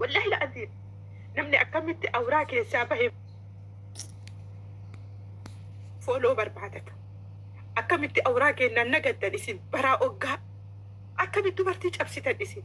Wallaahi la'aziim namni akkamitti awraa keessaa bahe follow barbaadata. Akkamitti awraa kennaan nagaddan isin baraa oggaa akkamitti dubartii cabsitan isin.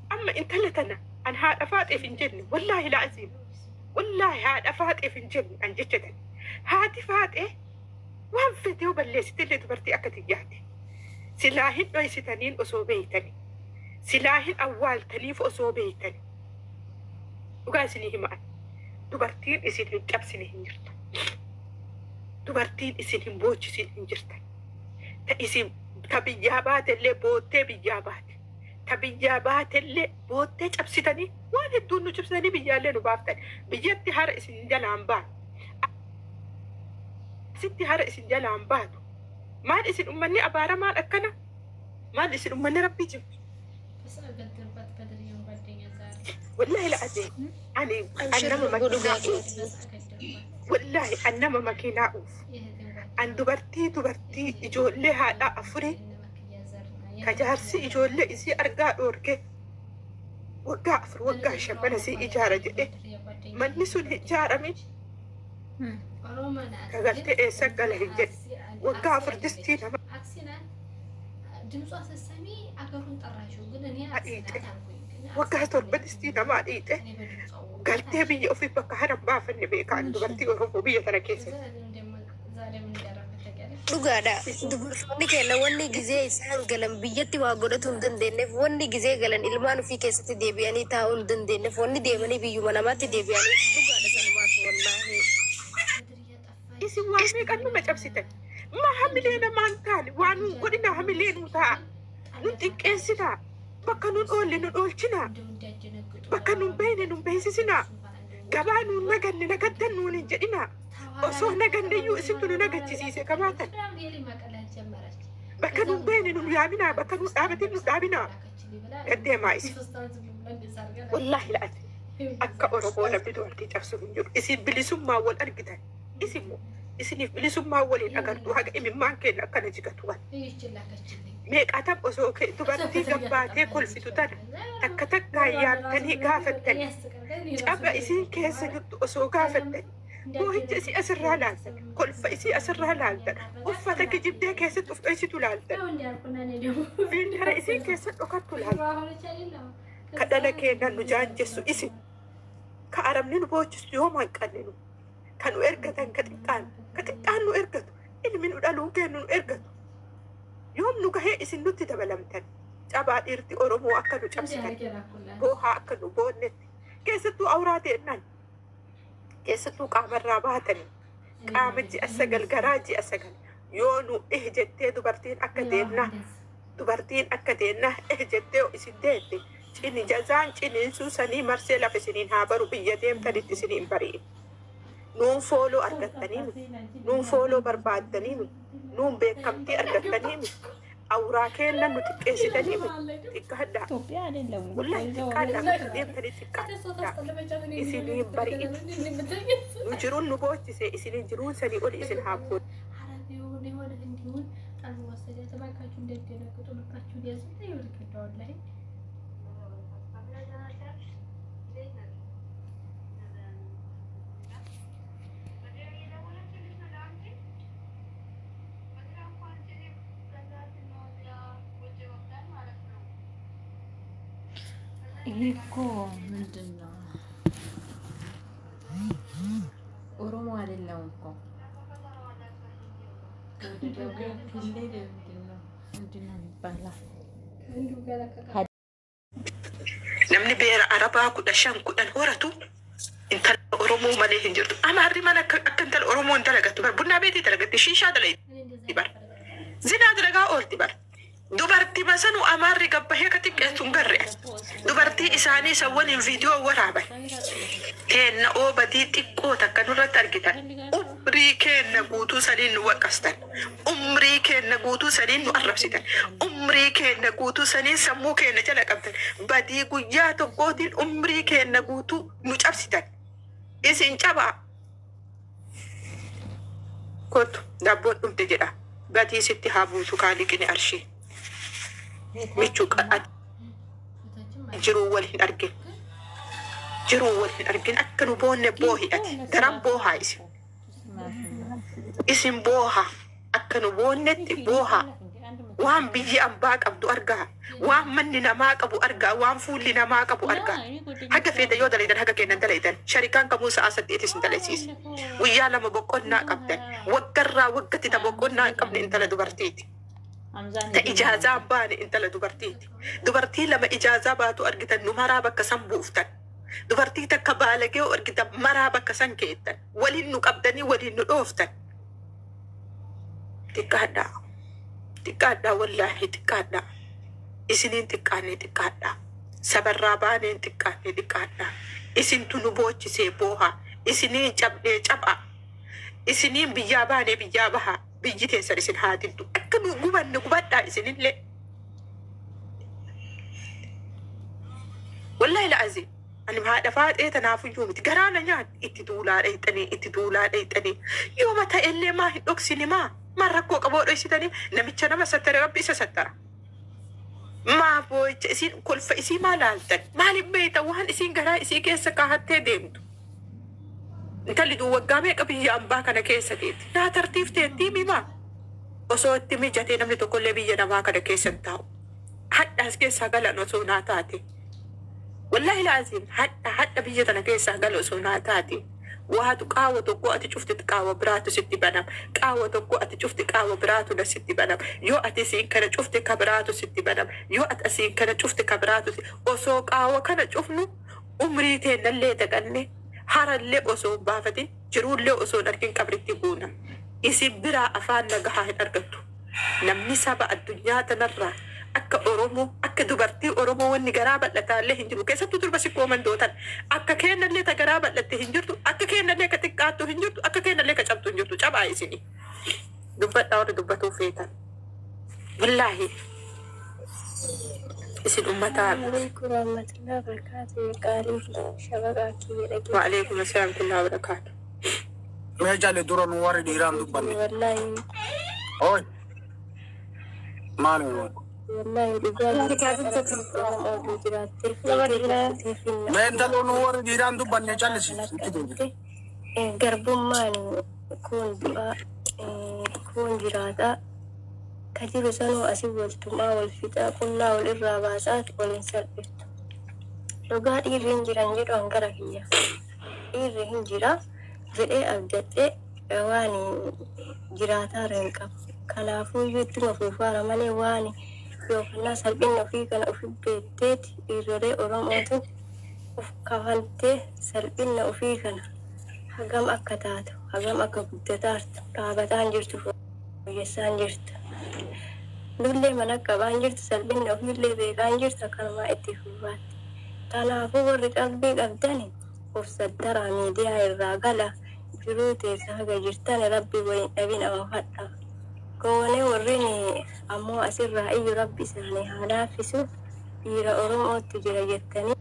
Amma intala tana an haadha faaxeef hin jenne, wallaahi la'aziim, wallaahi haadha faaxeef hin jenne an jecha tana. Haati faaxee waan fete yoo balleessitellee dubartii akka tiyyaati. Silaa hin dhoysitaniin osoo beeytani. Silaa hin awwaaltaniif osoo beeytani. Dhugaa isinii himaan. Dubartiin isin hin cabsine hin jirtu. Dubartiin isin hin boochisin hin jirtan. Ta isin ta biyyaa baatellee boottee biyyaa baate. Ta biyyaa baatellee boottee cabsitanii waan hedduun nu cabsitanii biyyaallee nu baaftan. Biyyatti hara isin jalaan baanu. Asitti hara isin jalaan baatu. Maal isin ummanni abaaramaan akkana? Maal isin ummanni rabbii jibbu? Wallaahi la'azee ani an nama makiinaa oofu. Wallaahi an nama makiinaa oofu. An dubartii ijoollee haadhaa afurii ka jaarsi ijoollee isii argaa dhoorke waggaa 4 waggaa 5 mana sii ijaara jedhe manni sun hin ijaaramin ka galtee eessa gala hin jedhe waggaa 4 distii nama dhiixe waggaa 7 distii namaa dhiixe galtee biyya ofii bakka hara hin baafanne beekaan dubartii Oromoo biyya tana keessatti. Dhugaadha. Dubartoonni keenya wanni gizee isaan galan biyyatti waa godhatuu hin dandeenyeef, wanni gizee galan ilmaan ofii keessatti deebi'anii taa'uu hin dandeenyeef, wanni deemanii biyyuma namaatti deebi'anii dhugaadha sanumaaf wallaahi. Isin waan meeqan numa cabsitan? Ma hamilee namaan taane waan nun godhina hamilee nu ta'a. Nun xiqqeessinaa. Bakka nun oolle nun oolchinaa. Bakka nun beekne nun beeksisinaa. Gabaa nun naganne nagaddan nuun hin jedhinaa. Osoo naganneyyuu isintu nu nagachisiise gabaatan. Bakka nun beekne nun yaaminaa. Bakka nun dhaabatin nu dhaabinaa. Gaddeemaa isin. Wallaahi la'ati. Akka Oromoo namni dubartii cabsu hin jiru. Isin bilisummaa wal argitan. Isin moo isiniif bilisummaa waliin agartu haga imimmaan keenya akkana jigatu waan. Meeqaatam osoo dubartii gabbaatee kolfitu tana takka takkaan yaamtanii gaafattani. Caba isiin keessa jirtu osoo gaafattani. Boohicha isii asirraa laaltan. Kolfa isii asirraa laaltan. Uffata kijibdee keessatti uf dhoysitu laaltan. Fiiltara isiin keessa dhokattu laaltan. Ka dhala keenya nu jaanjessu isin. Ka arabni nu boochistu yoom hanqanne nu. Ka nu ergatan ka xiqqaan ka xiqqaan nu ergatu ilmi nu dhaluun kennu nu ergatu. Yoom nu gahee isin nutti dabalamtan. Cabaa dhiirti Oromoo akka nu cabsitan. Boohaa akka nu boonnetti. Keessattuu awraa teennaan. Keessattuu qaamarraa baatanii. Qaama ji'a 9 garaa ji'a 9 yoo nu eh jettee dubartiin akka deennaa dubartiin akka deennaa eh jettee isin deette cini jazaan ciniinsuu sanii marsee lafa isiniin haa baru biyya deemtanitti isiniin bari'in. Nuun follow argattanii miti. Nuun follow barbaaddanii miti. Nuun beekamtii argattanii miti. Awraa keenna nu xiqqeessitanii miti. Xiqqaadhaa. Wallahi xiqqaadhaa bakka deemtanii xiqqaadhaa. Isiniin bari'in. Nu jiruun nu boochise isiniin jiruun sanii oli isin haa ይሄ እኮ ምንድን ነው? ኦሮሞ አይደለም እኮ ወደ ደቡብ ክልል ምንድን ነው ምንድን ነው የሚባለው? Namni beera Arabaa 15 10 horatu intala Oromoo malee hin jirtu. Amaarri mana akka intala Oromoo hin dalagattu bar bunnaa beetii dalagatti shiishaa dalagatti bar. Zinaa dalagaa oolti bar. Dubartii masanuu Amaarri gabbahee ka xiqqeessu hin garre. Dubartii isaanii san waliin viidiyoo waraaban. Teenna oo badii xiqqoo takka nurratti argitan. Umrii keenna guutuu saniin nu waqqastan. Umrii keenna guutuu saniin nu arrabsitan. Umrii keenna guutuu saniin sammuu keenna jala qabdan. Badii guyyaa tokkootiin umrii keenna guutuu nu cabsitan. Isin cabaa. Kottu daabboon dhumte jedha. Gatii sitti haa buusu kaaliqini arshii. Michuu ati Jiruu wal hin argin. Jiruu wal hin argin akka nu boonne boohi ati. Daran boohaa isin. Isin booha. Akka nu boonnetti booha. Waan biyyi ambaa qabdu argaa. Waan manni namaa qabu argaa. Waan fuulli namaa qabu argaa. Haga feeta yoo dalaydan haga kennan dalaydan. Sharikaan kamuu sa'a 8 isin dalaysiisa. Guyyaa 2 boqonnaa qabdan. Waggarraa waggatti ta boqonnaa hin qabne intala dubartiiti. Ta ijaazaa hin baane intala dubartiiti. Dubartii 2 ijaazaa baatu argitan nu maraa bakka san buuftan. Dubartii takka baalagee argitan maraa bakka san keettan. Waliin nu qabdanii waliin nu dhooftan. Xiqqaadhaa. Xiqqaadhaa wallaahi xiqqaadhaa. Isiniin xiqqaannee xiqqaadhaa. Sabarraa baaneen xiqqaannee xiqqaadhaa. Isintu nu boochisee booha. Isiniin cabnee cab'a. Isiniin biyyaa baanee biyyaa baha. Biyyi teessan isin haa diddu. Akka nu gubanne gubadhaa isinillee. Wallaahi la'azi. Ani haadha faaxee tanaafuyyuu miti. Garaa na nyaatti. Itti duulaa dhayxanii, itti duulaa dhayxanii. Yooma ta'ellee maa hin dhoksini maa? Maal rakkoo qaboo dhoksitanii? Namicha nama sattare rabbi isa sattara. Maa boo'icha isiin kolfa isii maa laaltan? Maaliif beekta waan isiin garaa isii keessa kaahattee deemtu? Intalli tun waggaa meeqa biyya ambaa kana keessa teetti? Naa tartiif teettii mimaa? Osoo itti mijatee namni tokkollee biyya namaa kana keessa hin taa'u. Hadha as keessaa galan osoo naa taate. Wallaahi laaziim hadha hadha biyya tana keessaa gala osoo naa taate. Waatu qaawa tokko ati cufti qaawa biraatu sitti banama. Qaawa tokko ati cufti qaawa biraatu na sitti banama. Yoo ati isiin kana cufte ka biraatu sitti banama. Yoo ati asiin kana cufte ka biraatu osoo qaawa kana cufnu umrii teennallee daganne harallee osoo hin baafatin jiruullee osoo hin argin qabritti buuna. Isin biraa afaan nagahaa hin argattu. Namni saba addunyaa tanarraa akka Oromoo akka dubartii Oromoo wanni garaa bal'ataallee hin jiru. Keessattuu durba sikkoo mandootan akka keennallee ta garaa bal'atte hin jirtu. Akka keennallee ka xiqqaattu hin jirtu. Akka keennallee ka cabtu hin jirtu. Cabaa isini. Dubbadhaa warri dubbatuu feetan. Wallaahi isin ummataa Alaikum warahmatullahi wabarakatuh. Qaalii shabaqaa kiyya dhageessa. Wa'alaikum assalam warahmatullahi wabarakatuh. Mee jale dura nu warri dhiiraan dubbanne. Wallahi Oi. Maali? wallahi dhugaa Oromoo jiraattee Mee intaloo nu warri dhiiraan dubbanne callisi. Itti deebi. Garbummaan kun du'aa kun jiraataa ka jiru sanuu asii waltumaa wal fixaa qullaa wal irraa baasaati wal hin salphiftu. Dhugaa dhiirri hin jiran jedhu hangara kiyya. Dhiirri hin jira jedhee abdadhee waan jiraataarra hin qabu. Kanaafuu iyyuu ittuma fuufaara malee waan yookaan salphina ofii kana ofi beekteeti dhiirrolee Oromootu of kafantee salphina ofii kana hagam akka taatu hagam akka guddataartu dhaabataan jirtu fooyyessaan jirtu. Lullee mana qabaan jirtu salphina ofiillee beekaan jirtu akkanumaa itti fuufaatti. Kanaafuu warri qalbii qabdani of sattaraa miidiyaa irraa gala jiruu teessa haga jirtan rabbi waliin dhabin awafadha. Goonee warreen ammoo asirraa iyyuu rabbi isaanii haa laaffisu dhiira Oromootti jira jettanii.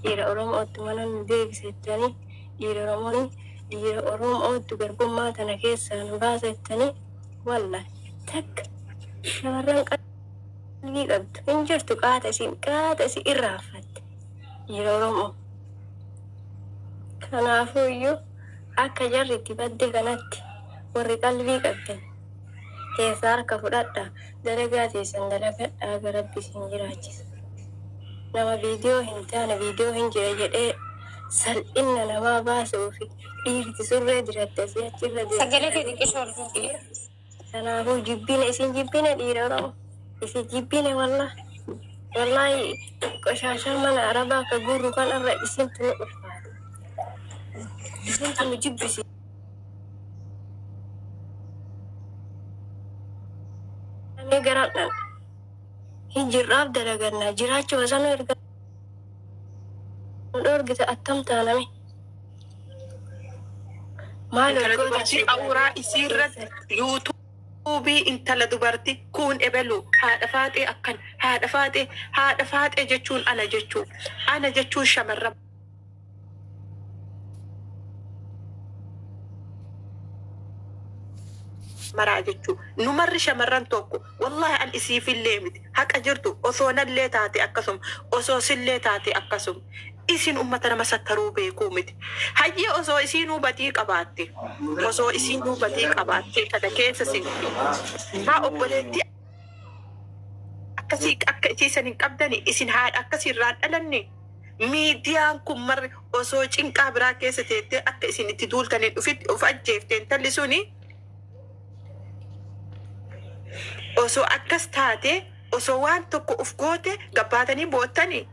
Dhiira Oromootti mana nu deebisettanii dhiira Oromoon dhiira Oromootti garbummaa tana keessaa nu baasettanii walla takka shamarran qalbii qabdu hin jirtu qaata isin irraa affatte dhiira Oromoo. Kanaafuu iyyuu akka jarri itti badde kanatti warri qalbii qabdan keessaa harka fudhadhaa dalagaa teessan dalagadhaa aga rabbi isin jiraachisa. Nama viidiyoo hin taane viidiyoo hin jira jedhee salphina namaa baasuu fi dhiirti surree diratte asii achirra Sagalee kee xiqqishoo ol fuudhi. Kanaafuu jibbina isin jibbina dhiira Oromoo isin jibbina wallaahi wallaahi qoshaashaa mana arabaa akka guurru kan irra isintu nu ulfaata. Isintu nu jibbisi. Namni garaan hin jirraaf dalagannaa jiraachuu osoo erga nu dhoorgite attam taaname. Maal Intala goota dubartii awuraa isii irratti yuutuubii intala dubartii kun ebelu haadha faaxee akkan haadha faaxee haadha faaxee jechuun ana jechuu ana jechuun shamarran Maraa jechuu nu marri shamarran tokko, wallaahi an isiifillee miti, haqa jirtu osoo nallee taate akkasuma, osoo sillee taate akkasuma. Isin ummata nama sattaruu beekuu miti. Hayyee, osoo isiinuu badii qabaatte, osoo isiinuu badii qabaatte, kana keessa sinti haa obboleettii akkasii akka isiisan hin qabdani. Isin haadha akkasii irraan dhalanne. Miidiyaan kun marri osoo cinqaa biraa keessa teettee akka isin itti duultanii dhufitti of ajjeefte intalli suni, osoo akkas taate, osoo waan tokko uf goote, gabbaatanii boottanii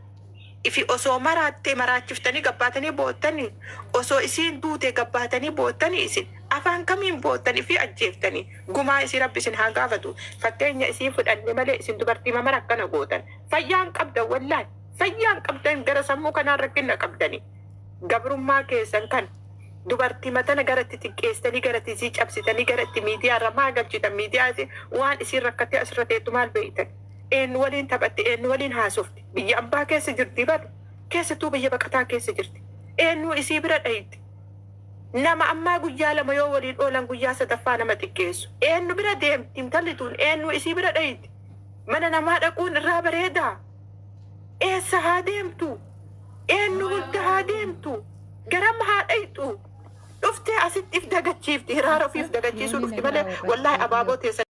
ifi, osoo maraattee maraachiftanii gabbaatanii boottanii, osoo isiin duute gabbaatanii boottanii, isin afaan kamiin boottanii fi ajjeeftanii? Gumaa isii Rabbi isin haa gaafatu. Fakkeenya isii fudhanne malee isin dubartii mamara akkana gootan fayyaan qabdan, wallaahi fayyaan qabdan. Gara sammuu kanaan rakkina qabdani. Gabrummaa keessan kan dubartii matana gara itti xiqqeessitanii, gara itti isii cabsitanii, gara itti miidiyaa irra maa galchitan? Miidiyaa isii waan isiin rakkattee asirra teettu maal beeytan? Eenyu waliin taphatti? Eenyu waliin haasofti? Biyya ambaa keessa jirti badu, keessattuu biyya baqataa keessa jirti. Eenyu isii bira dhayitti? Nama ammaa guyyaa 2 yoo waliin oolan guyyaa sadaffaa nama xiqqeessu eenyu bira deemti intalli tun? Eenyu isii bira dhayitti? Mana namaa dhaquun irraa bareedaa? Eessa haa deemtu? Eenyu hunda haa deemtu? Garam haa dhayxu? Dhuftee asitti if dagachiifti, hiraara ofiif dagachiisuu dhufti malee, wallaahi abaaboo teessa.